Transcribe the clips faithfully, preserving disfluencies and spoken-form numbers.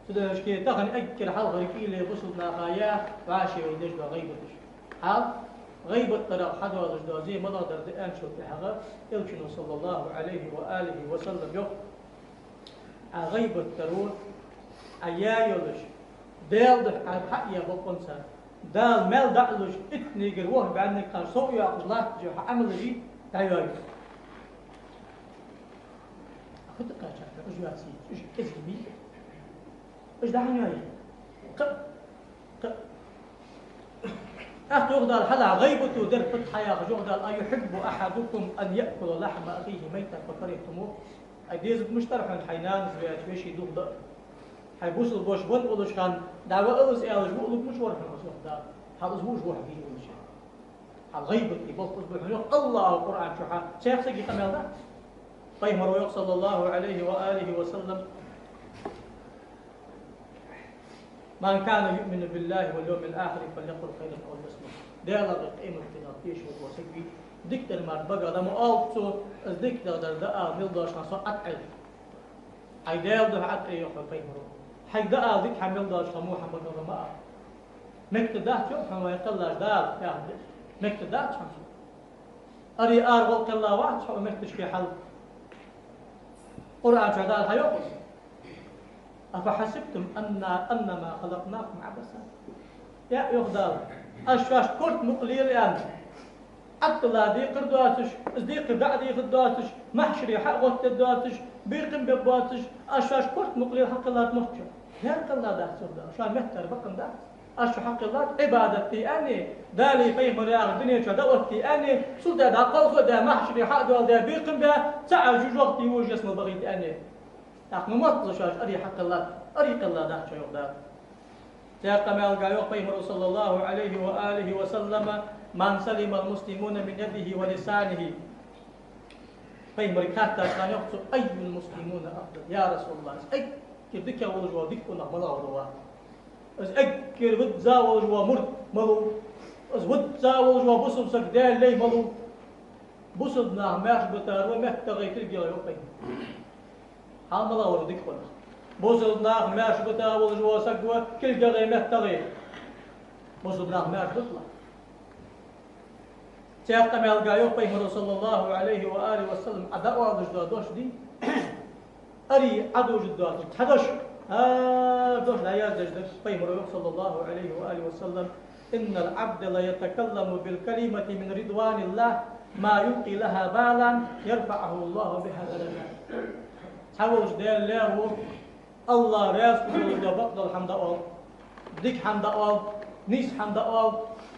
Цудухьа тахан эггара хьалхара кӀийле бусалба наха я вӀаший вай деш дола гӀийбаташ. Хьал гӀийбат дарах хьадоалаш дола зе малагӀа дар да аьнначул тӀехьагӀа Элчано, саллаллахӀу Ӏалайхи ва алихи ва саллам, йоах: Ӏа гӀийбат даро, Ӏа яь йолаш, Даьла духьа Ӏа хьа а яь бокъонца, Дала маьл дӀа а луш, иттанегара ворхӀ бӀаьннега кхаж сов а йоаккхаш латташ йола хьа Ӏамалаш дӀайоаеш. Худа кхаьчар, уж йоаций, уж кӀезига мий? Уж дӀахьо йоаий? Кхы, кхы. ТӀаккха йоах Дала, хьалха гӀийбато дар пат хьаяхаш, йоах Дала: «أيحب أحدكم أن يأكل لحم أخيه ميتا فكرهتموه». Ай деза мишта дар хьона хьай нанас ваьча веший духьал да? Хьай бусалба воша венна уллаш хана, дӀаваал из аьлча, валургвац хьона из, йоах Дала. Хьал из вуш вохьа вий уллаш. Хьал гӀийбата болх из ба хьона, йоах АллахӀа Къуръан чу хьа. Цхьа сага къамаьл дац. Пайхамара йоах, саллаллахӀу Ӏалайхи ва алихи ва саллам: «من كان يؤمن بالله واليوم الآخر فليقل خيرا أو ليصمت». Даьлах, къематдийнах тешаш вола саг вий, дикадар мара багах дӀа ма оал цо, из дикадар дӀаала мел долча хана со ӀотӀаӀел. Хьай Даьла духьа ӀотӀаӀе, йоах пайхамара. Хьайга дӀаала дика хӀама мел долча хана во хӀама багах дӀа ма ала. Мегаргдац, йоах, хьона вай кхеллача Дала яхар. Мегаргдац хьона цо. Аре ара гӀолла кхелла вац хьо метташка хьал. Къуръан чу Дала хьайоах: «أفحسبتم أنا، أنما خلقناكم عبثا». Я, йоах Дала, аз шоашта корта мукъа лела аьнна, ӀотӀадилла декхар доацаш, из декхар дӀа а дехар доацаш, махьшаре хьа а гӀоттаде доацаш, бекхам бе боацаш, аз шоашта корта мукъа лела хьакхеллад мотташ? Дера кхелла дац, йоах Дала, шоана меттара бакъ дац. Аз шо хьакхеллад Ӏибадат де аьнна, Далеи пайхамареи яхар дунен чу дӀаотта аьнна, цул тӀехьа дӀакхалха а даь, махьшаре хьа а доаладаь, бекхам баь, цхьа а жожагӀате вожаш ялсмала бахийта аьнна. ТӀаккха ма мотталаш оаш аре хьакхеллад, аре кхелла дац шо, йоах Дала. Цхьаькха къамаьлага йоах пайхамара, саллаллахӀу Ӏалайхи ва алихи ва саллам: «من سلم المسلمون من يده ولسانه». Пайхамарга хаьттача хана йоах цо: «أي المسلمون أفضل يا رسول الله؟» Из эггара дикагӀа волаш вола дика къонах малагӀа ва? Из эггара визза волаш вола мурд малув? Из визза волаш вола бусалба саг, Даьла лай малув? Бусалба нах маьрша битаро меттагӀеи кулгагӀеи ва, йоах пайхамара. Хьал малагӀа вар дика къонах? Бусалба нах маьрша бита волаш вола саг ва кулгагӀеи меттагӀеи. Бусалба нах маьрша биталахь. Цхьаькха къамаьлага йоах пайхамара, саллаллахӀу Ӏалайхи ва алихи ва саллам, Ӏа дӀаоалаш дола дош дий, аре Ӏа дожаргдоацаш цхьа дош, а, дош дӀаяздеш да. Пайхамара йоах, саллаллахӀу Ӏалайхи ва алихи ва саллам: «إن العبد ليتكلم بالكلمة من رضوان الله ما يلقي لها بالا يرفعه الله بها درجات». Цхьа волча Даьла лай ва, АллахӀ раьза хургдола бакъдола хӀама дӀаоал, дика хӀама дӀаоал, нийса хӀама дӀаоал,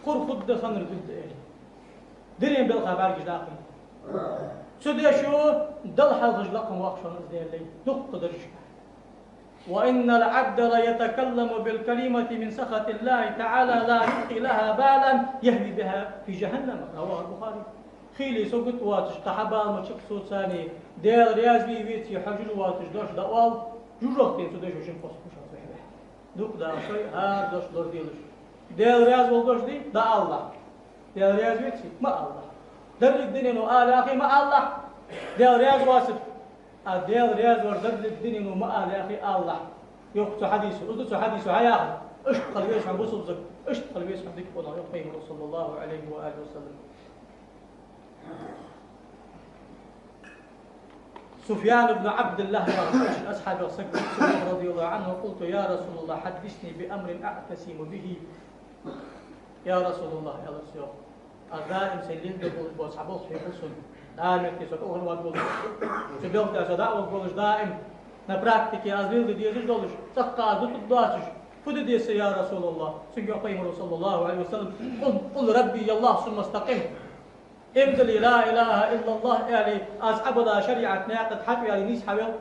кхур хургда, саннара дулда, аьле. Дунен балха бӀаргаш даккха. Цу дешо Далла хьалхашка лакха воаккх шоана из Даьла лай, дуккха даржашка. «وإن العبد ليتكلم بالكلمة من سخط الله تعالى لا يلقي لها بالا يهوي بها في جهنم». رواه البخاري. Хийла сагот воацаш, кхы хьа бала ма чакхсоцане, Даьла раьза вий веций хьожаш воацаш дош дӀаоал, жожагӀатен цу дешо шин кхоссаш вахь. Дукха да шоай хӀара дош лораделаш. Даьла раьза вола дош дий, дӀаалалахь. Даьла раьза веций, ма алалахь. Деррига дунено ала яхий, ма алалахь. Даьла раьза воацар. А Даьла раьза вар деррига дунено ма ала яхий, алалахь. Йоах цу хьадисо, из да цу хьадисо хьаяхар. Иштта хила веза хьона бусалба саг, иштта хила веза хьона дика къонах, йоах пайхамара, саллаллахӀу Ӏалайхи ва алихи ва саллам. Суфьян ибн Ӏабдуллахь яхача асхьабех саг ва, رضي الله عنه: «قلت يا رسول الله حدثني بأمر أعتصم به». «Я РасулаллахӀ, — аьлар цо, — аз даим сайна леладергдолаш бола цхьа болх хьехал сона. Даим со кӀалхара варгволаш, цу белха тӀа со дӀа а варгволаш, даим на практике аз леладе дезаш долаш, цӀаккха аз дутаргдоацаш, фу де деза со, я РасулаллахӀ?» Цунга йоах пайхамара, саллаллахӀу Ӏалайхи ва саллам: «قل، قل ربي الله ثم استقم». Иман дилла, لا إله إلا الله аьле, аз Ӏобилла шариӀат наькъа тӀа хьатӀаваьле, нийса хьавел.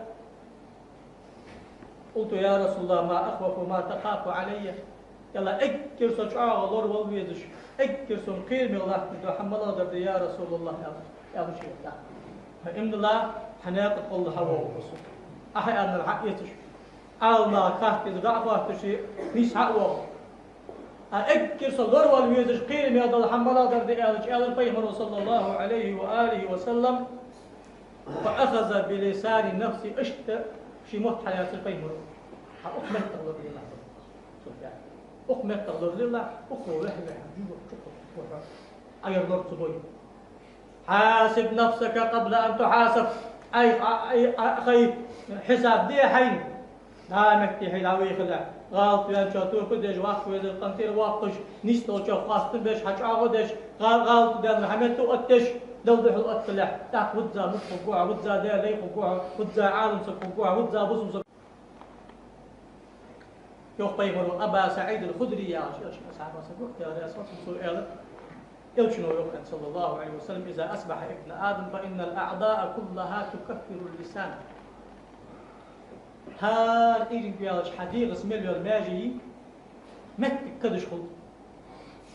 «قلت يا رسول الله ما أخوف وما تخاف علي». Аьлар, эггара со чӀоагӀа лоравала везаш, эггара сона кхераме латташ дола хӀама малагӀа дар да, я РасулаллахӀ, аьлар, аьлар шийга. Иман дилла, хьа наькъа тӀа кхолла хьавоагӀа со. Ахьа аьннар хьаэцаш, Ӏаламнаха хатта дезар дӀахотташ, нийса хьа а воагӀа. А эггара со лоравала везаш кхераме дола хӀама малагӀа дар да аьлча, аьлар пайхамара, саллаллахӀу Ӏалайхи ва алихи ва саллам: «فأخذ بلسان نفسه», иштта ший мотт хьалаьцар пайхамара. Хьа укх меттах лоралелахь, Суфьян. Укх меттах лоралелахь, укхо вехь-вехь, жугах чукхо, чукхо хьо. Ӏа ер лорацабой. حاسب نفسك قبل أن تحاسب. Ӏайха, Ӏай, Ӏа, хьай хьисап де хьайна. ДӀа метте хьай дӀавехалехь. ГӀалат ваьнначоа тоба деш, ваккха везар къинтӀера воаккхаш, нийса долчоа хоастам беш, хьачӀоагӀо деш, гӀа-, гӀалат даьннар хьа метто оттадеш, Далла духьал отталехь. ТӀаккха визза мукъа хургва хьо, визза Даьла лай хургва хьо, визза Ӏалам саг хургва хьо, визза бусалба саг. Йоах пайхамаро, Аба СаӀид аль-Худрий яхаш, элчан асхьабех саг ва, Даьла раьза хилва цунна, цо аьлар, элчано йоах, صلى الله عليه وسلم: إذا أصبح ابن آدم فإن الأعضاء كلها تكفر اللسان. ХӀара ийринг ваьлча хьа дегӀаца мел йола маьже йий, моттиг кадаш хул,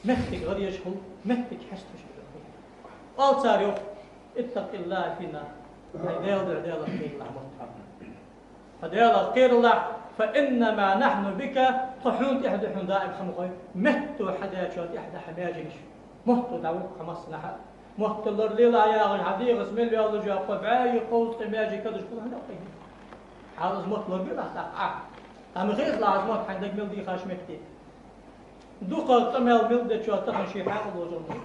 моттиг гӀадъеш хул, моттиг хьесташ хул. Оал цар, йоах: اتق الله فينا. Хьай Даьла духьа Даьлах кхералахь мотт хьо. Хьо Даьлах кхералахь, فإنما نحن بك, тхо хьона тӀехьа да, хьона даим хӀама хой, метто хьадаьчоа тӀехьа да хьа маьженаш. Мотто дӀавуг хьо массанахьа. Мотт лоралелахь яхаш, хьа дегӀаца мел йоаллаш йола кхо бӀаьи кховзткъеи маьже кадаш хул хьона, йоах пайхамаро. Хьал из мотт лорабелахь тӀаккха Ӏа. Ӏа ма хезалахь из мотт хьайна дага мел дийхача метте. Дукха къамаьл мел дечоа тахан ший хьаькъал долаш ма вий.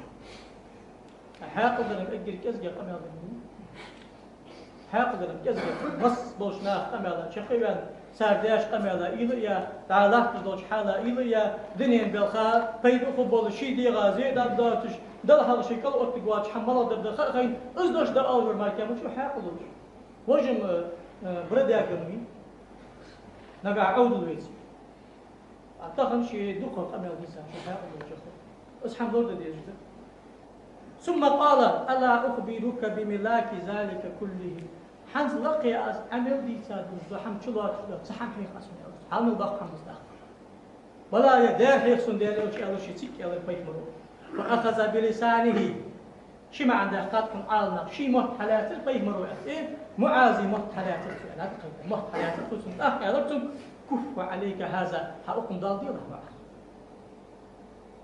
Хьаькъал дар-м эггара кӀезига къамаьл дар-м. Хьаькъал дар-м кӀезига. Масса болча наха къамаьла чакхваьнна, цар даьча къамаьла уйла а яь, дӀа латташ долча хьала уйла а яь, дунен балха пайда хургболаш, ший дегӀа зе дан доацаш, Далла хьалха ший кӀал оттаргвоацаш хӀама малагӀа дар да ха а хайна, из дош дӀаалаш вар мара кхы мича ва хьаькъал долаш. Вож-м, э, э, бродяга ма вий. Нагахьа Ӏовдал веза. А тахан ше дукха къамаьл дийцача хьаькъал долаш хул. Из хӀама лораде дезаш да. ثم قال: ألا أخبرك بملاك ذلك كله؟ ХӀанз лакхе аз Ӏа мел дийца долаш дола хӀама чулоацаш дола цхьа хӀама хьех аз хьона, аьлар цо. Хьал мел доккха хӀама да из, тӀаккха. بلى, я, дера хьех сона, Даьла элча, аьлар ше, цига аьлар пайхамаро. فأخذ بلسانه. Ши маӀан даьккхад цун Ӏаламнаха. Ший мотт хьалаьцар пайхамаро, аьлар. Э, МуӀаза мотт хьалаьцар цо, аьннад кхы. Мотт хьалаьцар цо цунна. ТӀаккха аьлар цунга: كف عليك هذا. Хьа укхун дал делахь, МуӀаз.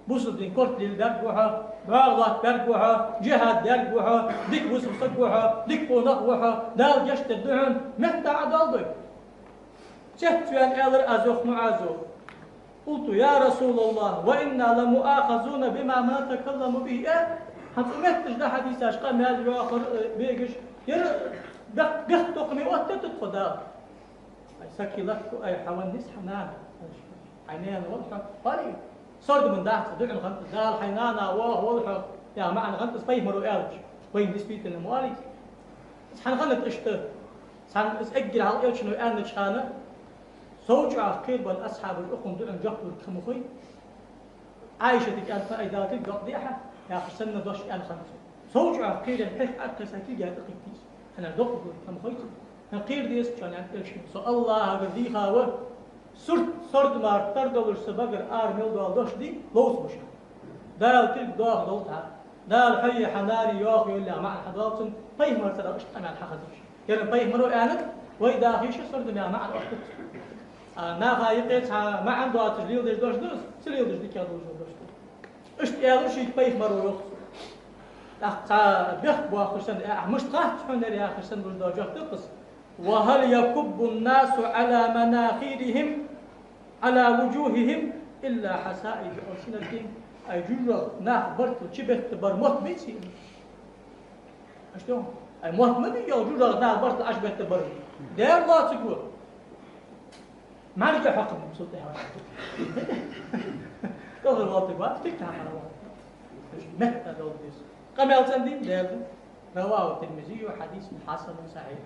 Бусалба дин корта лелабаьрг ва хьо, бӀоагӀа лоаттабаьрг ва хьо, джихӀад даьрг ва хьо, дика бусалба саг ва хьо, дика къонах ва хьо, Дала гешт дергда хьона, метта Ӏа дал дой. Цецваьнна аьлар аз, йоах МуӀазо: قلت: يا رسول الله، وإنا لمؤاخذون بما نتكلم به. Э, хӀанз цу метташ дӀахьадийцача къамаьл, йоахар, э, бегаш, ер бехк, бехктокхаме оттадергда тхо Дала. أي ثكلتك أي حوانيت حنان. Хьай наьна вал хьо, хьоли. Сардам дац, дуӀа хиннад аз, Дала хьай нана воаха вал хьо, яха маӀан хиннад аз пайхамаро аьлча. Вайна действительно ма оалий. Цхьан хана иштта, цхьан из эггара хьалха элчано аьннача хана, сов чӀоагӀа кхерабенна асхьабаша укхун дуӀан жоп лургда ма хой. Ӏайшатага аьннад: «Ай, Дала тилг докъадехьа», яхаш санна дош аьнна хиннад цо. Сов чӀоагӀа кхерабенна, пхьегӀа Ӏокхесса тилга тӀакхийтта из. ХӀана аьлча докъалургда ма хой цунна. ХӀана кхера деза цунна, аьннад элчано. Со АллахӀагара дийха ва, сурт сардамах тара долаш са багара ара мел дола дош дий, ловца ба шоана. Дала тилг доаха долда хьа. Дала хьои хьа наьнеи йоаха йоллалехь маӀан хьадоал цунна, пайхамарагара иштта къамаьл хьахезаш. Ер пайхамаро аьннад, вай даха йиш я сардам яха маӀан оттадац. А наха юкъе цхьа маӀан доацаш леладеш дош да из, ца леладеш дикагӀа долаш дола дош да. Иштта аьлар шийга пайхамаро, йоах цо. ТӀаккха цхьа бехк боаккхаш санна, э, мишта хац хьона ер яхаш санна луш дола жоп да-кх из: «وهل يكب الناس على مناخرهم على وجوههم إلا حصائد ألسنتهم». Ай, жожагӀатен наха бартал чубеттабар мотт беций? Аштон, ай, мотт ма бий, йоах, жожагӀатен наха бартал Ӏочубеттабар. Дера лоацаргва. МаьргӀа хьокхам бусалба тӀехьа. КӀалхара валтаргва, стик тахара вал. Метта долда деза. Къамаьл цӀена дий, Даьла ду. رواه الترمذي، حديث حسن صحيح.